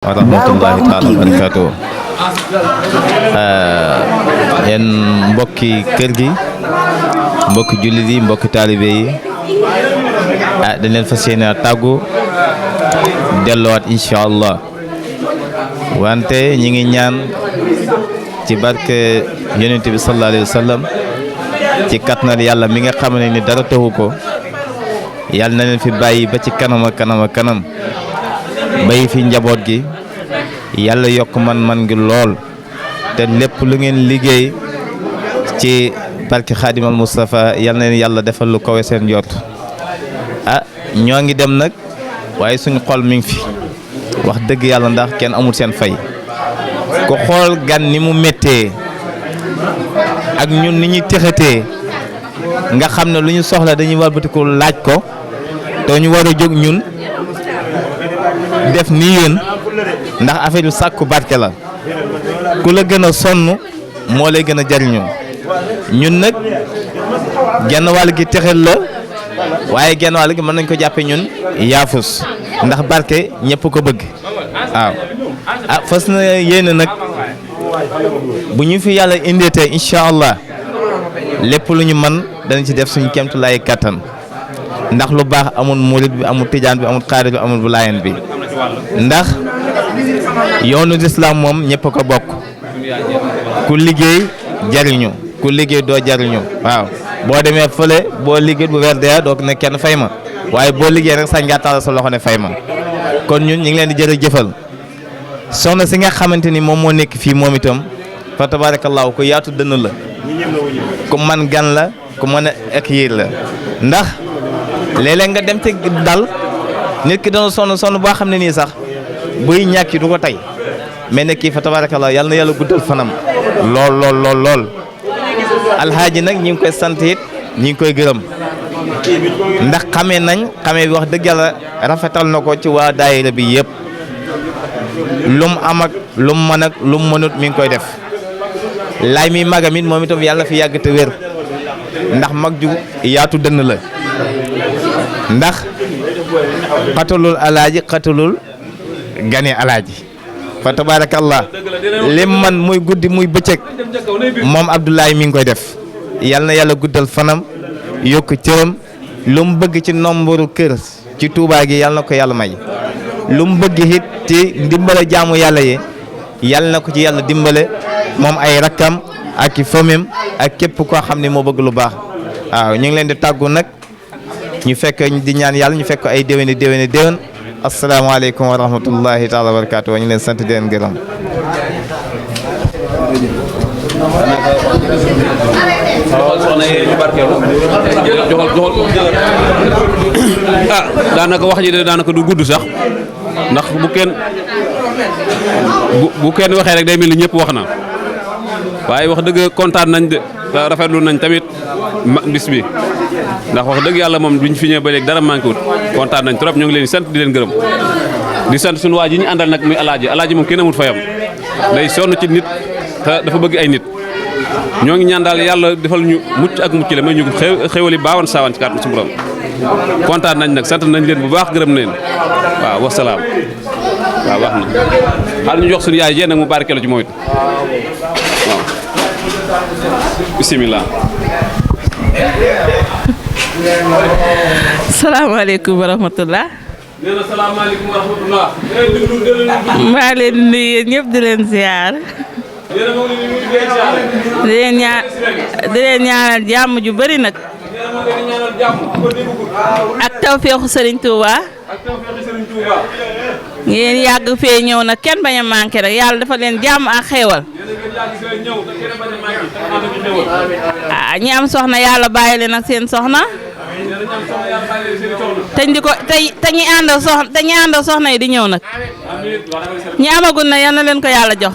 wa rahmatullahi taala wa barakatuh yéen mbokki kër gi mbokki jullit yi mbokki taalibe yi dañ leen fas yéene tàggu delluwaat incha allah wante ñi ngi ñaan ci barke yonent bi sallallahu alayhi wa sallam ci kattanal yàlla mi nga xam ne ni dara taxu ko yàlla na leen fi bàyyi ba ci kanam a kanam a kanam bàyyi fi njaboot gi yàlla yokk man gi lool te lépp lu ngeen liggéey ci barke Xaadimal Mustafa yal na leen yàlla defal lu kawe seen jot ñoo ngi dem nag waaye suñu xol mi ngi fi wax dëgg yàlla ndax kenn amul seen fay ko xool gan ni mu méttee ak ñun ni ñuy texatee nga xam ne lu ñu soxla dañuy walbatiku laaj ko te ñu war a jóg ñun def ni yéen ndax affaire yu sàkku barke la ku la gën a sonn moo lay gën a jariñoo ñun nag genn wàll gi texel la waaye genn wàll gi mën nañ ko jàppe ñun yaafus ndax barke ñëpp ko bëgg waaw fas na yéene nag bu ñu fi yàlla indeetee incha allah lépp lu ñu mën danañ ci def suñu kemtu lay kattan ndax lu baax amul murit bi amul tijaan bi amul xaadir bi amul bu laayeen bi ndax yoonu lislaam moom ñëpp ko bokk ku liggéey jariñu ku liggéey doo jariñu waaw boo demee fële boo liggéey bu weer dee doo ne kenn fay ma waaye boo liggéey rek sañ ngaa tàllal sa loxo ne fay ma kon ñun ñu ngi leen di jërëjëfal soxna si nga xamante ni moom moo nekk fii moom itam fa tabaarakallaahu ku yaatu dënn la ku man gan la ku mën a accueillir la ndax léeg-léeg nga dem te dal nit ki doon sonn boo xam ne nii sax buy ñàkk du ko tey mais nag kii fa tabaarakallaahu yàlla na yàlla guddal fanam lool alxaaji nag ñi ngi koy sant it ñi ngi koy gërëm ndax xamee bi wax dëgg yàlla rafetal na ko ci waa daayira bi yëpp lum am ak lum mën ak lum mënut mi ngi koy def laay mi magam it moom itam yàlla fi yàgg te wér ndax mag ju yaatu dënn la ndax xatalul alaaji xatalul gane alaaji fa tabaarakallah lim man muy guddi muy bëccëg moom Abdoulaye mi ngi koy def yal na yàlla guddal fanam yokk cëram lu mu bëgg ci nombre kër ci Touba gi yal na ko yàlla may lu mu bëgg it ci ndimbale jaamu yàlla yi yal na ko ci yàlla dimbale moom ay rakkam ak i famem ak képp koo xam ne moo bëgg lu baax waaw ñu ngi leen di tàggu nag ñu fekk di ñaan yàlla ñu fekk ay déwéni déwén asalaamaaleykum wa rahmatullahi taala wa barakaatu ñu leen sant di leen gërëm. daanaka wax ji de daanaka du gudd sax ndax bu kenn waxee rek day mel ni ñëpp wax na waaye wax dëgg kontaan nañ de rafetlu nañ tamit bis bi ndax wax dëgg yàlla moom duñ fi ñëw ba léegi dara manqué wut kontaan nañ trop ñu ngi leen di sant di leen gërëm di sant suñu waa ji ñu àndal nag muy alaaji moom kenn amut fayam day sonn ci nit te dafa bëgg ay nit ñoo ngi ñaan daal yàlla defal ñu mucc ak mucc la may ñu xéwali baawan saawaan ci kàddu suñu borom kontaan nañ nag sant nañ leen bu baax gërëm nañ waaw wasalaam waaw wax na xaal ñu jox suñu yaay jee nag mu barkeelu ci moom it waaw bisimilah. salaamaaleykum wa rahmatulah. nee na salaamaaleykum wa rahmatulah. maa leen di nuyu yéen ñëpp di leen ziar. di leen ñaanal jàmm ju bëri nag. ak tawféexu Serigne Touba. ngeen yàgg fee ñëw nag kenn bañ a manqué rek yàlla dafa leen jàmm ak xéewal. ñi am soxna yàlla bàyyi leen ak seen soxna. te ñi àndal soxna yi di ñëw nag. ñi amagul na yal na leen ko yàlla jox.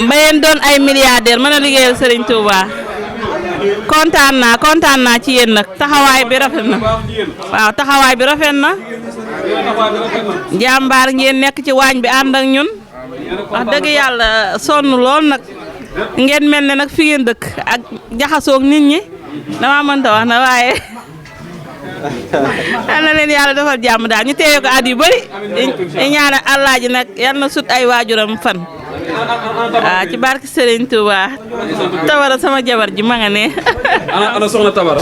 ba yéen doon ay milliardaire mën a liggéeyal Serigne Touba. kontaan naa ci yéen nag taxawaay bi rafet na. waaw taxawaay bi rafet na. jàmbaar ngeen nekk ci waañ bi ànd ak ñun. wax dëgg yàlla sonn lool nag. ngeen mel ne nag fi ngeen dëkk ak jaxasoog nit ñi dama mënta wax na waaye yal na leen yàlla defal jàmm daal ñu teewe ko at yu bëri di ñaanal Alaaji nag yal na sut ay waajuram fan waaw ci barke Serigne Touba Tabara sama jabar ji ma nga ne ana soxna Tabara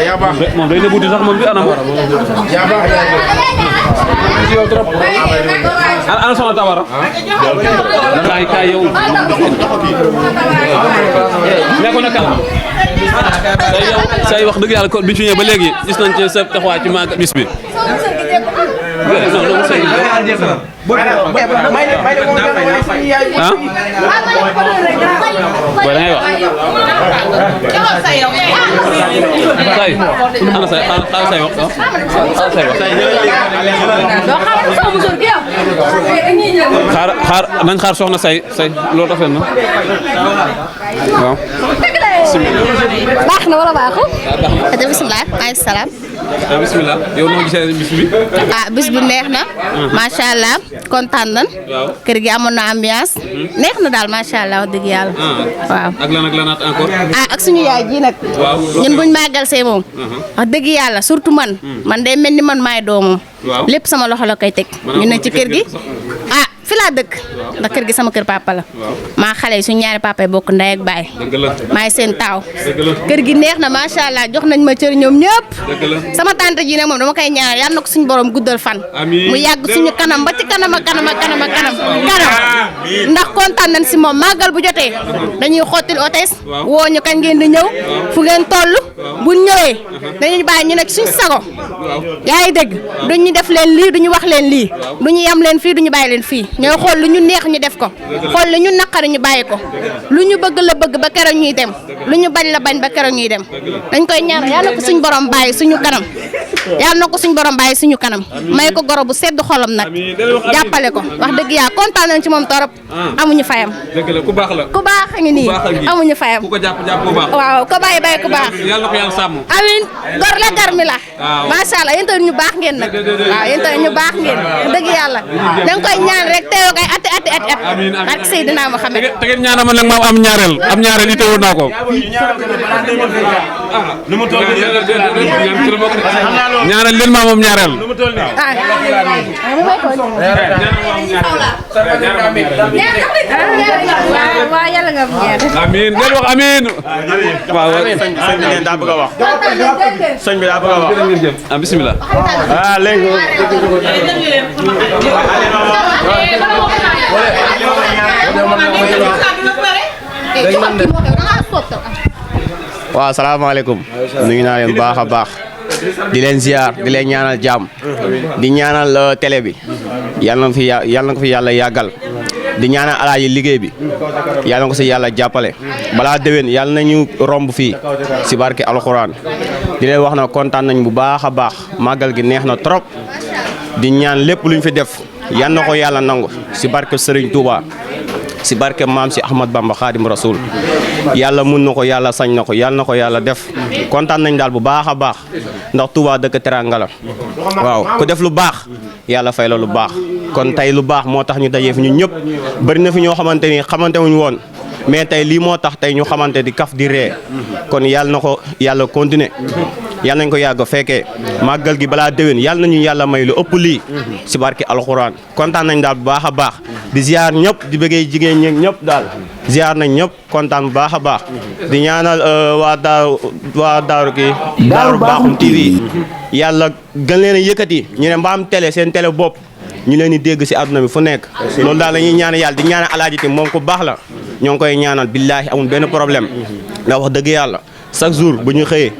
yaa baax moom day nëbbuti sax moom bi ana ana soxna Tabara kaay yow nekkoon na kanam say wax dëgg yàlla ko bi ñu fi ñëwee ba léegi gis nañ ci sa taxawaay ci mag bis bi ah booy da ngay wax say ana say xaaral say wax xaaral say wax xaar nañ xaar soxna say loolu rafet na waaw baax na wala baaxul. bisimilah maaleykum salaam. bisimilah yow noo gisee bis bi. bis bi neex na. macha allah kontaan nan. kër gi amoon na ambiance. neex na daal macha allah wax dëgg yàlla. waaw ak lanaat encore. ak suñu yaay ji nag. ñun buñ màggal see moom. wax dëgg yàlla surtout man. man day mel ni man maay doomam. lépp sama loxo la koy teg. ñu ne ci kër gi. fi laa dëkk ndax kër gi sama kër papa la maa xale yi suñu ñaari papa yi bokk ndey ak baay maay seen taaw kër gi neex na macha allah jox nañ ma cër ñoom ñëpp sama tante ji nag moom dama koy ñaanal yal na ko suñu borom guddal fan mu yàgg suñu kanam ba ci kanam ak kanam ak kanam ak kanam ndax kontaan nañ si moom màggal bu jotee dañuy xottil otes woo ñu kañ ngeen di ñëw fu ngeen toll bu ñëwee dañuy bàyyi ñu nekk suñu sago yaa ngi dégg duñu def leen lii duñu wax leen lii duñu yam leen fii duñu bàyyi leen fii ñooy xool lu ñu neex ñu def ko xool lu ñu naqari ñu bàyyi ko lu ñu bëgg la bëgg ba keroog ñuy dem lu ñu bañ la bañ ba keroog ñuy dem dañ koy ñaanal yal na ko suñu borom bàyyi suñu kanam yal na ko suñu borom bàyyi suñu kanam may ko goro bu sedd xolam nag jàppale ko wax dëgg yaa kontaan nañ ci moom torop amuñu fayam dëgg la ku baax la ku baax a ngi nii amuñu fayam ku ko jàpp ku baax waaw ko bàyyi bàyyi ku baax yàlla na ko yàlla sàmm amiin gor la gar mi la macha allah yéen tamit ñu baax ngeen nag waaw yéen tamit ñu baax ngeen dëgg yàlla da nga koy ñaan rek teewoo kay ati barke Seydina Muhammad te ngeen ñaanal ma nag ma am ñaareel ite woon naa ko ñaareel leen ma moom ñaareel waaw yàlla nga am ñaareel amiin ngeen wax amiin waaw sëñ bi daa bëgg a wax sëñ bi daa bëgg a wax bismillah léegi waaw salaamaaleykum nuyu naa leen baax a baax di leen ziar di leen ñaanal jàmm di ñaanal télé bi yàlla na ko fi yàlla yàggal di ñaanal alaaji liggéey bi yàlla na ko si yàlla jàppale balaa déwén yàlla nañu romb fii si barke alxuraan di leen wax na kontaan nañ bu baax a baax màggal gi neex na trop di ñaan lépp luñ fi def yàlla na ko yàlla nangu si barke Serigne Touba si barke maam si Ahmad Bamba Khadim Rasoul yàlla mun na ko yàlla sañ na ko yàlla na ko yàlla def kontaan nañ daal bu baax a baax ndax Touba dëkk teranga la waaw ku def lu baax yàlla fay la lu baax kon tey lu baax moo tax ñu dajee fi ñun ñëpp bëri na fi ñoo xamante ni xamante wuñ woon mais tey lii moo tax tey ñu xamante di kaf di ree kon yàlla na ko yàlla continuer yàlla nañ ko yàgg fekkee màggal gi balaa déwén yàlla nañu yàlla may lu ëpp lii si barke alxuraan kontaan nañ daal bu baax a baax di ziar ñëpp di bëggee jigéen ñi ñëpp daal ziar nañ ñëpp kontaan bu baax a baax di ñaanal waa daaru kii daaru baaxum TV yàlla gën leen a yëkkati ñu ne mbaam télé seen télé bopp ñu leen di dégg si àdduna bi fu nekk loolu daal la ñuy ñaan yàlla di ñaanal alaaji ti moom ku baax la ñoo ngi koy ñaanal billaahi amul benn problème ndax wax dëgg yàlla chaque jour bu ñu xëyee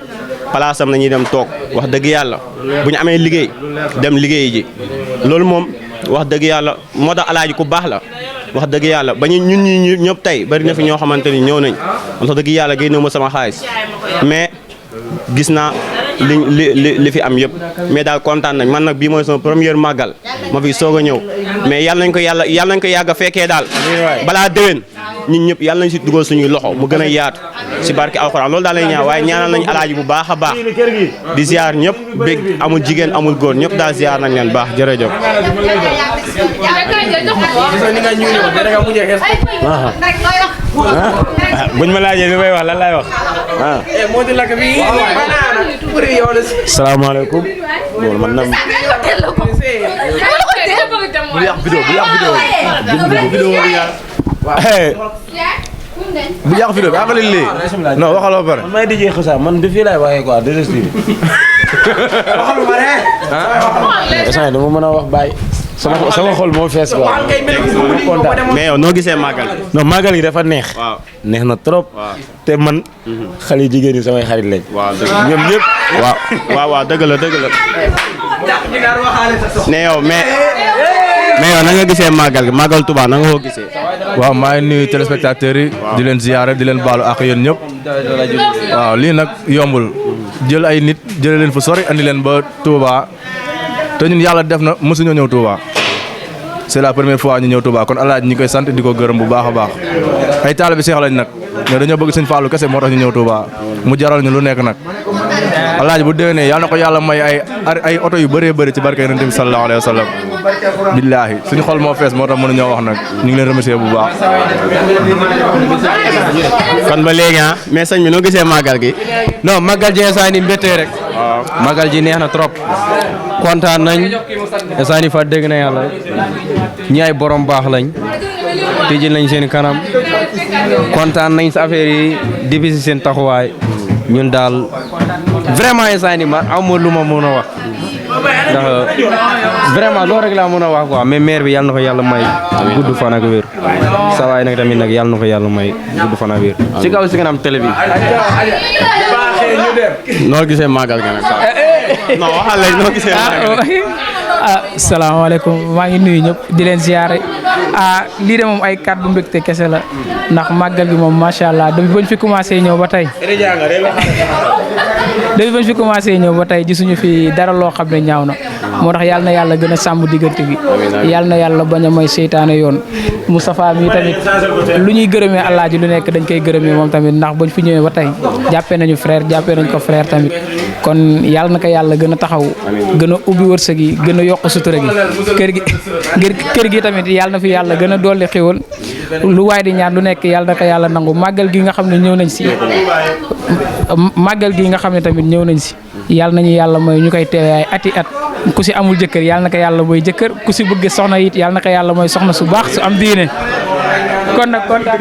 place am nañuy dem toog wax dëgg yàlla bu ñu amee liggéey dem liggéey ji loolu moom wax dëgg yàlla moo tax alaaji ku baax la wax dëgg yàlla ba ñun ñi ñëpp tey bari na fi ñoo xamante ni ñëw nañ wax dëgg yàlla génne ma sama xaalis mais gis naa li fi am yëpp mais daal kontaan nañ man nag bii mooy sama première màggal ma fi soog a ñëw mais yàlla nañ ko yàgg a fekkee daal balaa déwén ñun ñëpp yàlla nañ si dugal suñuy loxo mu gën a yaatu si barke alxuraan loolu daal lay ñaan waaye ñaanal nañ alaaji bu baax a baax di ziar ñëpp bég amul jigéen amul góor ñëpp daal ziar nañ leen baax jërëjëf buñ ma laajee li may wax lan laay wax salaamaaleykum. loolu man nag. bu yàq vidéo bu yàq vidéo bu yàq vidéo bi àggali lii. non waxaloo pare. man may DJ Xassa man de fii laay waxee quoi de reste bi. waxalu ma ne. ah dama mën a wax bàyyi. sama xol moo fees quoi. mais yow noo gisee màggal. non màggal gi dafa neex. waaw neex na trop. te man. xale yu jigéen ñi samay xarit lañ. waaw dëgg la ñoom ñëpp. waaw dëgg la. ne yow mais yow na nga gisee màggal gi màggal Touba na nga ko gisee. waaw maa ngi nuyu téléspectateurs yi. di leen ziyaare di leen baalu ak yéen ñëpp. waaw lii nag yombul. jël ay nit jëlee leen fu sori andi leen ba Touba te ñun yàlla def na mosuñoo ñëw Touba c'est la première fois ñu ñëw Touba kon Alaaji ñi koy sant di ko gërëm bu baax a baax ay taalibe Seex lañ nag mais dañoo bëgg Sëñ Fallu kese moo tax ñu ñëw Touba mu jaral ñu lu nekk nag Alaaji bu déwénee yàlla na ko yàlla may ay oto yu bëree bëri ci barke Yonent bi sallallahu alayhi wa sallam billaahi suñu xol moo fees moo tax mënuñoo wax nag ñu ngi leen remercier bu baax. kon ba léegi mais sëñ bi noo gisee màggal gi. non màggal ji instant ni mbéttee rek. màggal ji neex na trop. kontaan nañ instant ni fa dégg na yàlla ñi ay borom baax lañ tijji nañ seen kanam kontaan nañ sa affaire yi depuis si seen taxawaay ñun daal vraiment instant ni ma aw ma lu ma mën a wax ndax vraiment loolu rek laa mën a wax quoi mais maire bi yàlla na ko yàlla may gudd fan ak wér sa waay nag tamit nag yàlla na ko yàlla may gudd fan ak wér ci kaw si kanam télé bi. noo gisee màggal gi nag non waxal léegi noo gisee màggal gi. salaamaaleykum maa ngi nuyu ñëpp di leen ziare lii de moom ay kàddu mbégte kese la ndax màggal gi moom macha allah depuis bañ fi commencé ñëw ba tey. depuis bañ fi commencé ñëw ba tey gisuñu fi dara loo xam ne ñaaw na moo tax yàlla na yàlla gën a sàmm diggante bi yàlla na yàlla bañ a may seytaane yoon Moustapha mi tamit lu ñuy gërëmee Alaaji lu nekk dañ koy gërëmee moom tamit ndax bañ fi ñëwee ba tey jàppee nañu frère jàppee nañ ko frère tamit kon yàlla na ko yàlla gën a taxaw gën a ubbi wërsëg yi gën a yokk sutura gi kër gi tamit yàlla na fi yàlla gën a dolli xéwal lu waay di ñaan lu nekk yàlla na ko yàlla nangu màggal gi nga xam ne ñëw nañ si màggal gi nga xam ne tamit ñëw nañ si yàlla nañu yàlla mooy ñu koy teewee ay ati at ku si amul jëkkër yàlla na ko yàlla mooy jëkkër ku si bëgg soxna it yàlla na ko yàlla mooy soxna su baax su am diine kon nag kontaan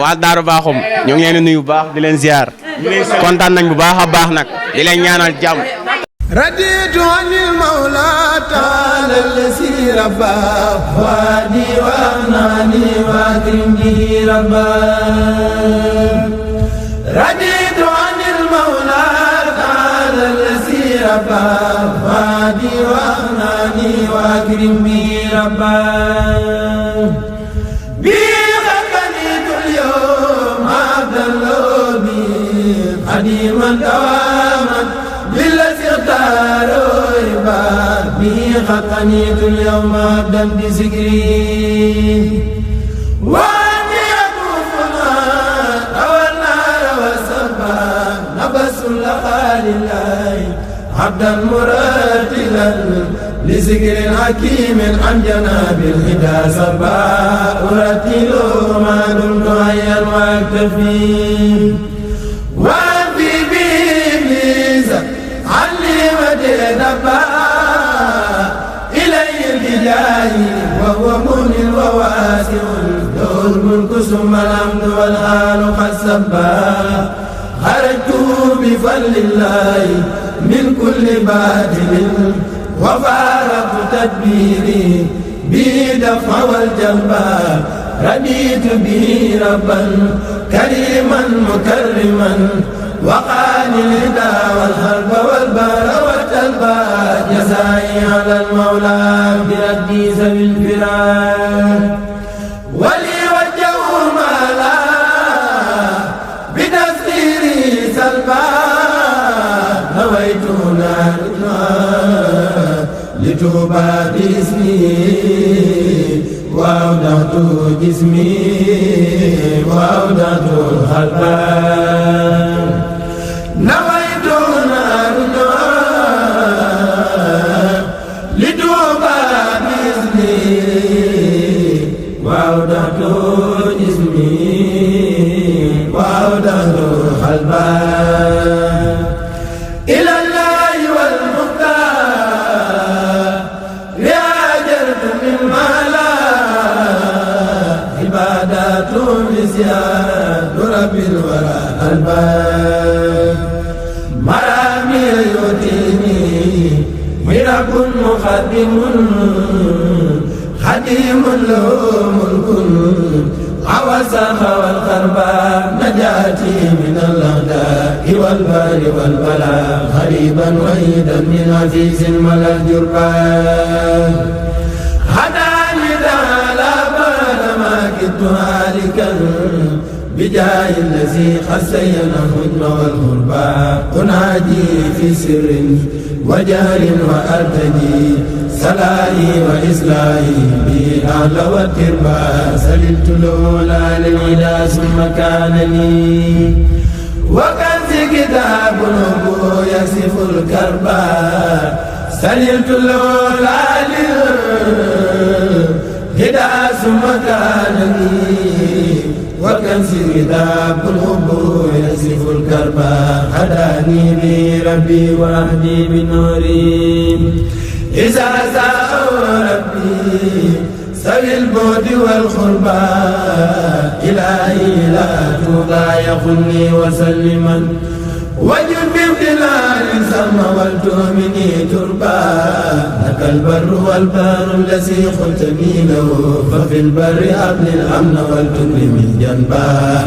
waa Daaru Bakhoum ñoo ngi leen di nuyu bu baax di leen ziar kontaan nañ bu baax a baax nag di leen ñaanal jàmm. رضيت عن المولى تعالى الذي ربى وادي وأغناني وأكرم به ربا رضيت عن المولى تعالى الذي ربى وادي وأغناني وأكرم به ربا بغنيت اليوم عبد اللوبي قديما دواما بالذي اختاروا عباد به خطنيت اليوم عبدا بذكري واني يكوفنا روى النار والسبا نبس لقال الله عبدا مرتلا لذكر حكيم عن جناب الهدى سبا ارتل ما دمت حيا واكتفي وفي بإبليس دبا إلي الهداي وهو مؤمن وواسع له الملك ثم الحمد والآل قد سبا خرجت بفضل الله من كل باطل وفارقت تدبيري بدفع والجلبا رديت به ربا كريما مكرما وقال الهدى والحرب والبار والتلبى جزائي على المولى بردي ذوي الفرار ولي وجه مالا بتسخيري سلبا هويت نارنا لتوبى باسمي وأودعت جسمي وأودعت الخلبا نويت نارنا لتوبى بإذني وأودعت جسمي وأودعت الخلبا وزياد رب الورى الباب مرامي يؤتيني مرب مخدم خديم له ملك عوسخ والخرباء نجاتي من الأعداء والبار والبلاء غريبا وحيدا من عزيز ملا الجربان هداني تعالى بعد ما كدت هالكا بجاه الذي خسين الهجم والغربى أنادي في سر وجهر وأرتجي سلائي وإسلائي بالأهل والتربى سللت الأولى للعدا ثم كان لي وكنز كتاب النبو يصف الكربى سللت الأولى للعدا ثم كان لي وكنز كتاب النبو يصف الكربى هداني بي ربي وأهدي بنوري إذا ساء ربي سوي البعد والقربى إلهي لا توضى يخلني وسلما وجد بامتلال سما والتؤمني تربى لك البر والبار الذي خلتني له ففي البر أبن الأمن والتكرم من جنبا